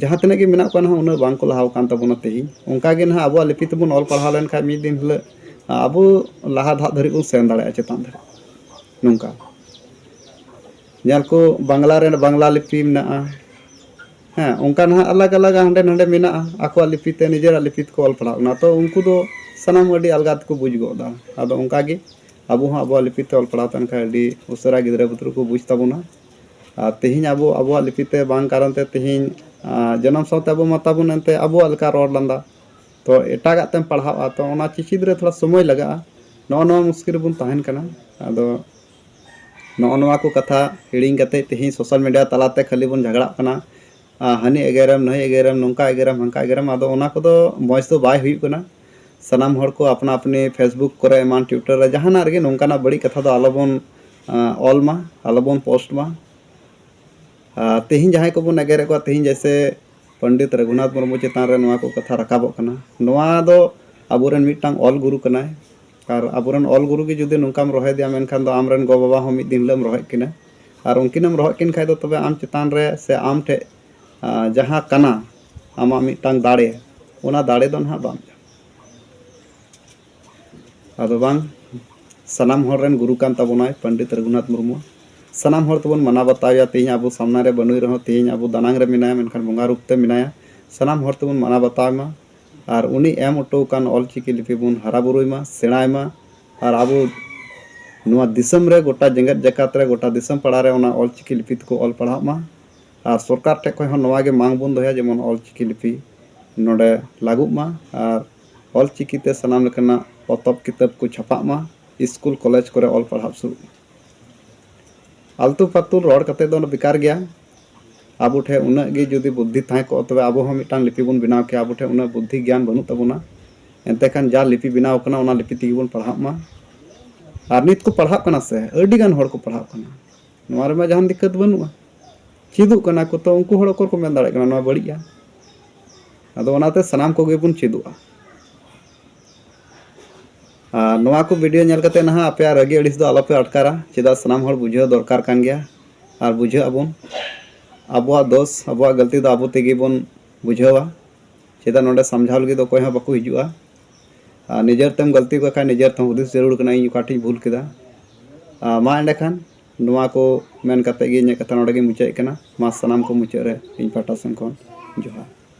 ᱡᱟᱦᱟᱸ ᱛᱤᱱᱟᱹᱜ ᱜᱮ ᱢᱮᱱᱟᱜ ᱠᱚᱣᱟ ᱱᱟᱦᱟᱜ, ᱩᱱᱟᱹᱜ ᱵᱟᱝ ᱠᱚ ᱞᱟᱦᱟᱣ ᱠᱟᱱ ᱛᱟᱵᱚᱱᱟ᱾ ᱛᱮᱦᱮᱧ ᱚᱱᱠᱟ ᱜᱮ ᱱᱟᱦᱟᱜ ᱟᱵᱚᱣᱟᱜ ᱞᱤᱯᱤ ᱛᱮᱵᱚᱱ ᱚᱞ ᱯᱟᱲᱦᱟᱣ ᱞᱮᱱᱠᱷᱟᱱ ᱢᱤᱫ ᱫᱤᱱ ᱦᱤᱞᱳᱜ ᱟᱵᱚ ᱞᱟᱦᱟ ᱫᱷᱟᱯ ᱫᱷᱟᱹᱨᱤᱡ ᱵᱚᱱ ᱥᱮᱱ ᱫᱟᱲᱮᱭᱟᱜᱼᱟ, ᱪᱮᱛᱟᱱ ᱫᱷᱟᱹᱨᱤᱡ᱾ ᱱᱚᱝᱠᱟ ᱧᱮᱞ ᱠᱚ ᱵᱟᱝᱞᱟ ᱨᱮ, ᱵᱟᱝᱞᱟ ᱞᱤᱯᱤ ᱢᱮᱱᱟᱜᱼᱟ᱾ ᱦᱮᱸ, ᱚᱱᱠᱟ ᱱᱟᱦᱟᱜ ᱟᱞᱟᱜᱽ ᱟᱞᱟᱜᱽ ᱦᱟᱸᱰᱮ ᱱᱟᱰᱮ ᱢᱮᱱᱟᱜᱼᱟ, ᱟᱠᱚᱣᱟᱜ ᱞᱤᱯᱤ ᱛᱮ, ᱱᱤᱡᱮᱨᱟᱜ ᱞᱤᱯᱤ ᱛᱮᱠᱚ ᱚᱞ ᱯᱟᱲᱦᱟᱣ ᱠᱟᱱᱟ᱾ ᱛᱚ ᱩᱱᱠᱩ ᱫᱚ ᱥᱟᱱᱟᱢ ᱟᱹᱰᱤ ᱟᱞᱜᱟ ᱛᱮᱠᱚ ᱵᱩᱡᱽ ᱜᱚᱫ ᱫᱟ᱾ ᱟᱫᱚ ᱚᱱᱠᱟ ᱜᱮ ᱟᱵᱚ ᱦᱚᱸ ᱟᱵᱚᱣᱟᱜ ᱞᱤᱯᱤ ᱛᱮ ᱚᱞ ᱯᱟᱲᱦᱟᱣ ᱛᱟᱦᱮᱱ ᱠᱷᱟᱱ ᱟᱹᱰᱤ ᱩᱥᱟᱹᱨᱟ ᱜᱤᱫᱽᱨᱟᱹ ᱯᱤᱫᱽᱨᱟᱹ ᱠᱚ ᱵᱩᱡᱽ ᱛᱟᱵᱚᱱᱟ᱾ ᱟᱨ ᱛᱮᱦᱮᱧ ᱟᱵᱚ ᱟᱵᱚᱣᱟᱜ ᱞᱤᱯᱤ ᱛᱮ ᱵᱟᱝ ᱠᱟᱨᱚᱱ ᱛᱮ ᱛᱮᱦᱮᱧ, ᱟᱸ, ᱡᱟᱱᱟᱢ ᱥᱟᱶᱛᱮ ᱟᱵᱚ ᱢᱟ ᱛᱟᱵᱚᱱ ᱮᱱᱛᱮ ᱟᱵᱚᱣᱟᱜ ᱞᱮᱠᱟ ᱨᱚᱲ ᱞᱟᱸᱫᱟ᱾ ᱛᱚ ᱮᱴᱟᱜᱟᱜ ᱛᱮᱢ ᱯᱟᱲᱦᱟᱣᱼᱟ, ᱛᱚ ᱚᱱᱟ ᱪᱮᱪᱮᱫ ᱨᱮ ᱛᱷᱚᱲᱟ ᱥᱚᱢᱚᱭ ᱞᱟᱜᱟᱜᱼᱟ᱾ ᱱᱚᱜᱼᱚ ᱱᱚᱣᱟ ᱢᱩᱥᱠᱤᱞ ᱨᱮᱵᱚᱱ ᱛᱟᱦᱮᱱ ᱠᱟᱱᱟ᱾ ᱟᱫᱚ ᱱᱚᱜᱼᱚ ᱱᱚᱣᱟ ᱠᱚ ᱠᱟᱛᱷᱟ ᱦᱤᱲᱤᱧ ᱠᱟᱛᱮ ᱛᱮᱦᱮᱧ ᱥᱳᱥᱟᱞ ᱢᱤᱰᱤᱭᱟ ᱛᱟᱞᱟᱛᱮ ᱠᱷᱟᱹᱞᱤ ᱵᱚᱱ ᱡᱷᱟᱜᱽᱲᱟᱜ ᱠᱟᱱᱟ᱾ ᱟᱸ, ᱦᱟᱹᱱᱤ ᱮᱜᱮᱨᱮᱢ, ᱱᱟᱹᱭ ᱮᱜᱮᱨᱮᱢ, ᱱᱚᱝᱠᱟ ᱮᱜᱮᱨᱮᱢ, ᱦᱟᱱᱠᱟ ᱮᱜᱮᱨᱮᱢ, ᱟᱫᱚ ᱚᱱᱟ ᱠᱚᱫᱚ ᱢᱚᱡᱽ ᱫᱚ ᱵᱟᱭ ᱦᱩᱭᱩᱜ ᱠᱟᱱᱟ᱾ ᱥᱟᱱᱟᱢ ᱦᱚᱲ ᱠᱚ ᱟᱯᱱᱟ ᱟᱯᱱᱤ Facebook ᱠᱚᱨᱮ ᱮᱢᱟᱱ Twitter ᱨᱮ ᱡᱟᱦᱟᱱᱟᱜ ᱨᱮᱜᱮ ᱱᱚᱝᱠᱟᱱᱟᱜ ᱵᱟᱹᱲᱤᱡ ᱠᱟᱛᱷᱟ ᱫᱚ ᱟᱞᱚᱵᱚᱱ, ᱟᱸ, ᱚᱞ ᱢᱟ, ᱟᱞᱚᱵᱚᱱ ᱯᱳᱥᱴ ᱢᱟ᱾ ᱟᱨ ᱛᱮᱦᱮᱧ ᱡᱟᱦᱟᱸᱭ ᱠᱚᱵᱚᱱ ᱮᱜᱮᱨᱮᱫ ᱠᱚᱣᱟ, ᱛᱮᱦᱮᱧ ᱡᱮᱭᱥᱮ ᱯᱚᱱᱰᱤᱛ ᱨᱚᱜᱷᱩᱱᱟᱛᱷ ᱢᱩᱨᱢᱩ ᱪᱮᱛᱟᱱ ᱨᱮ ᱱᱚᱣᱟ ᱠᱚ ᱠᱟᱛᱷᱟ ᱨᱟᱠᱟᱵᱚᱜ ᱠᱟᱱᱟ, ᱱᱚᱣᱟ ᱫᱚ ᱟᱵᱚᱨᱮᱱ ᱢᱤᱫᱴᱟᱝ ᱚᱞ ᱜᱩᱨᱩ ᱠᱟᱱᱟᱭ᱾ ᱟᱨ ᱟᱵᱚᱨᱮᱱ ᱚᱞ ᱜᱩᱨᱩ ᱜᱮ ᱡᱩᱫᱤ ᱱᱚᱝᱠᱟᱢ ᱨᱚᱦᱮᱫᱮᱭᱟ, ᱢᱮᱱᱠᱷᱟᱱ ᱫᱚ ᱟᱢᱨᱮᱱ ᱜᱚ ᱵᱟᱵᱟ ᱦᱚᱸ ᱢᱤᱫ ᱫᱤᱱ ᱦᱤᱞᱳᱜ ᱮᱢ ᱨᱚᱦᱮᱫ ᱠᱤᱱᱟ᱾ ᱟᱨ ᱩᱱᱠᱤᱱᱮᱢ ᱨᱚᱦᱮᱫ ᱠᱤᱱ ᱠᱷᱟᱡ ᱫᱚ ᱛᱚᱵᱮ ᱟᱢ ᱪᱮᱛᱟᱱ ᱨᱮ ᱥᱮ ᱟᱢ ᱴᱷᱮᱡ, ᱟᱸ, ᱡᱟᱦᱟᱸ ᱠᱟᱱᱟ ᱟᱢᱟᱜ ᱢᱤᱫᱴᱟᱝ ᱫᱟᱲᱮ, ᱚᱱᱟ ᱫᱟᱲᱮ ᱫᱚ ᱱᱟᱦᱟᱜ ᱵᱟᱢ ᱧᱟᱢᱟ᱾ ᱟᱫᱚ ᱵᱟᱝ, ᱥᱟᱱᱟᱢ ᱦᱚᱲ ᱨᱮᱱ ᱜᱩᱨᱩ ᱠᱟᱱ ᱛᱟᱵᱚᱱᱟᱭ ᱯᱚᱱᱰᱤᱛ ᱨᱚᱜᱷᱩᱱᱟᱛᱷ ᱢᱩᱨᱢᱩ᱾ ᱥᱟᱱᱟᱢ ᱦᱚᱲ ᱛᱮᱵᱚᱱ ᱢᱟᱱᱟᱣ ᱵᱟᱛᱟᱣᱮᱭᱟ᱾ ᱛᱮᱦᱮᱧ ᱟᱵᱚ ᱥᱟᱢᱱᱟ ᱨᱮ ᱵᱟᱹᱱᱩᱭ ᱨᱮᱦᱚᱸ, ᱛᱮᱦᱮᱧ ᱟᱵᱚ ᱫᱟᱱᱟᱝ ᱨᱮ ᱢᱮᱱᱟᱭᱟ, ᱢᱮᱱᱠᱷᱟᱱ ᱵᱚᱸᱜᱟ ᱨᱩᱯ ᱛᱮ ᱢᱮᱱᱟᱭᱟ᱾ ᱥᱟᱱᱟᱢ ᱦᱚᱲ ᱛᱮᱵᱚᱱ ᱢᱟᱱᱟᱣ ᱵᱟᱛᱟᱣ ᱢᱟ᱾ ᱟᱨ ᱩᱱᱤ ᱮᱢ ᱦᱚᱴᱚ ᱟᱠᱟᱱ ᱚᱞᱪᱤᱠᱤ ᱞᱤᱯᱤ ᱵᱚᱱ ᱦᱟᱨᱟ ᱵᱩᱨᱩᱭ ᱢᱟ, ᱥᱮᱬᱟᱭ ᱢᱟ᱾ ᱟᱨ ᱟᱵᱚ ᱱᱚᱣᱟ ᱫᱤᱥᱚᱢ ᱨᱮ, ᱜᱚᱴᱟ ᱡᱮᱜᱮᱛ ᱡᱟᱠᱟᱛ ᱨᱮ, ᱜᱚᱴᱟ ᱫᱤᱥᱚᱢ ᱯᱟᱲᱟ ᱨᱮ ᱚᱱᱟ ᱚᱞᱪᱤᱠᱤ ᱞᱤᱯᱤ ᱛᱮᱠᱚ ᱚᱞ ᱯᱟᱲᱦᱟᱜ ᱢᱟ᱾ ᱟᱨ ᱥᱚᱨᱠᱟᱨ ᱴᱷᱮᱡ ᱠᱷᱚᱡ ᱦᱚᱸ ᱱᱚᱣᱟ ᱜᱮ ᱢᱟᱝ ᱵᱚᱱ ᱫᱚᱦᱚᱭᱟ, ᱡᱮᱢᱚᱱ ᱚᱞᱪᱤᱠᱤ ᱞᱤᱯᱤ ᱱᱚᱰᱮ ᱞᱟᱹᱜᱩᱜ ᱢᱟ᱾ ᱟᱨ ᱚᱞᱪᱤᱠᱤ ᱛᱮ ᱥᱟᱱᱟᱢ ᱞᱮᱠᱟᱱᱟᱜ ᱯᱚᱛᱚᱵ ᱠᱤᱛᱟᱹᱵ ᱠᱚ ᱪᱷᱟᱯᱟᱜ ᱢᱟ, ᱥᱠᱩᱞ ᱠᱚᱞᱮᱡᱽ ᱠᱚᱨᱮ ᱚᱞ ᱯᱟᱲᱦᱟᱣ ᱥᱩᱨᱩᱜ ᱢᱟ᱾ ᱟᱞᱛᱩ ᱯᱷᱟᱞᱛᱩ ᱨᱚᱲ ᱠᱟᱛᱮ ᱫᱚ ᱵᱮᱠᱟᱨ ᱜᱮᱭᱟ᱾ ᱟᱵᱚ ᱴᱷᱮᱱ ᱩᱱᱟᱹᱜ ᱜᱮ ᱡᱩᱫᱤ ᱵᱩᱫᱽᱫᱷᱤ ᱛᱟᱦᱮᱸ ᱠᱚᱜᱼᱟ, ᱛᱚᱵᱮ ᱟᱵᱚ ᱦᱚᱸ ᱢᱤᱫᱴᱟᱝ ᱞᱤᱯᱤ ᱵᱚᱱ ᱵᱮᱱᱟᱣ ᱠᱮᱭᱟ᱾ ᱟᱵᱚ ᱴᱷᱮᱱ ᱩᱱᱟᱹᱜ ᱵᱩᱫᱽᱫᱷᱤ ᱜᱮᱭᱟᱱ ᱵᱟᱹᱱᱩᱜ ᱛᱟᱵᱚᱱᱟ᱾ ᱮᱱᱛᱮ ᱠᱷᱟᱱ ᱡᱟ ᱞᱤᱯᱤ ᱵᱮᱱᱟᱣ ᱠᱟᱱᱟ, ᱚᱱᱟ ᱞᱤᱯᱤ ᱛᱮᱜᱮ ᱵᱚᱱ ᱯᱟᱲᱦᱟᱜ ᱢᱟ᱾ ᱟᱨ ᱱᱤᱛ ᱠᱚ ᱯᱟᱲᱦᱟᱜ ᱠᱟᱱᱟ ᱥᱮ, ᱟᱹᱰᱤ ᱜᱟᱱ ᱦᱚᱲ ᱠᱚ ᱯᱟᱲᱦᱟᱜ ᱠᱟᱱᱟ᱾ ᱱᱚᱣᱟ ᱨᱮᱢᱟ ᱡᱟᱦᱟᱱ ᱫᱤᱠᱠᱟᱹᱛ ᱵᱟᱹᱱᱩᱜᱼᱟ᱾ ᱪᱮᱫᱚᱜ ᱠᱟᱱᱟ ᱠᱚ, ᱛᱚ ᱩᱱᱠᱩ ᱦᱚᱲ ᱚᱠᱚᱭ ᱠᱚ ᱢᱮᱱ ᱫᱟᱲᱮᱭᱟᱜ ᱠᱟᱱᱟ ᱱᱚᱣᱟ ᱵᱟᱹᱲᱤᱡᱼᱟ? ᱟᱫᱚ ᱚᱱᱟᱛᱮ ᱥᱟᱱᱟᱢ ᱠᱚᱜᱮ ᱵᱚᱱ ᱪᱮᱫᱚᱜᱼᱟ᱾ ᱟᱨ ᱱᱚᱣᱟ ᱠᱚ ᱵᱷᱤᱰᱤᱭᱳ ᱧᱮᱞ ᱠᱟᱛᱮ ᱱᱟᱦᱟᱜ ᱟᱯᱮᱭᱟᱜ ᱨᱟᱹᱜᱤ ᱟᱹᱲᱤᱥ ᱫᱚ ᱟᱞᱚᱯᱮ ᱟᱴᱠᱟᱨᱟ, ᱪᱮᱫᱟᱜ ᱥᱟᱱᱟᱢ ᱦᱚᱲ ᱵᱩᱡᱷᱟᱹᱣ ᱫᱚᱨᱠᱟᱨ ᱠᱟᱱ ᱜᱮᱭᱟ ᱟᱨ ᱵᱩᱡᱷᱟᱹᱜ ᱟᱵᱚᱱ᱾ ᱟᱵᱚᱣᱟᱜ ᱫᱳᱥ, ᱟᱵᱚᱣᱟᱜ ᱜᱟᱹᱞᱛᱤ ᱫᱚ ᱟᱵᱚ ᱛᱮᱜᱮ ᱵᱚᱱ ᱵᱩᱡᱷᱟᱹᱣᱟ᱾ ᱪᱮᱫᱟᱜ ᱱᱚᱰᱮ ᱥᱟᱢᱡᱷᱟᱣ ᱞᱟᱹᱜᱤᱫ ᱫᱚ ᱚᱠᱚᱭ ᱦᱚᱸ ᱵᱟᱠᱚ ᱦᱤᱡᱩᱜᱼᱟ᱾ ᱟᱨ ᱱᱤᱡᱮᱨ ᱛᱮᱢ ᱜᱟᱹᱞᱛᱤ ᱠᱟᱜ ᱠᱷᱟᱱ ᱱᱤᱡᱮᱨ ᱛᱮᱦᱚᱸ ᱦᱩᱫᱤᱥ ᱡᱟᱹᱨᱩᱲ ᱠᱟᱱᱟ, ᱤᱧ ᱚᱠᱟᱴᱷᱮᱡ ᱵᱷᱩᱞ ᱠᱮᱫᱟ᱾ ᱟᱨ ᱢᱟ ᱮᱸᱰᱮᱠᱷᱟᱱ ᱱᱚᱣᱟ ᱠᱚ ᱢᱮᱱ ᱠᱟᱛᱮ ᱜᱮ ᱤᱧᱟᱹᱜ ᱠᱟᱛᱷᱟ ᱱᱚᱰᱮ ᱜᱮᱧ ᱢᱩᱪᱟᱹᱫ ᱠᱟᱱᱟ᱾ ᱢᱟ ᱥᱟᱱᱟᱢ ᱠᱚ ᱢᱩᱪᱟᱹᱫ ᱨᱮ ᱤᱧ ᱯᱟᱦᱴᱟ ᱥᱮᱱ ᱠᱷᱚᱱ ᱡᱚᱦᱟᱨ᱾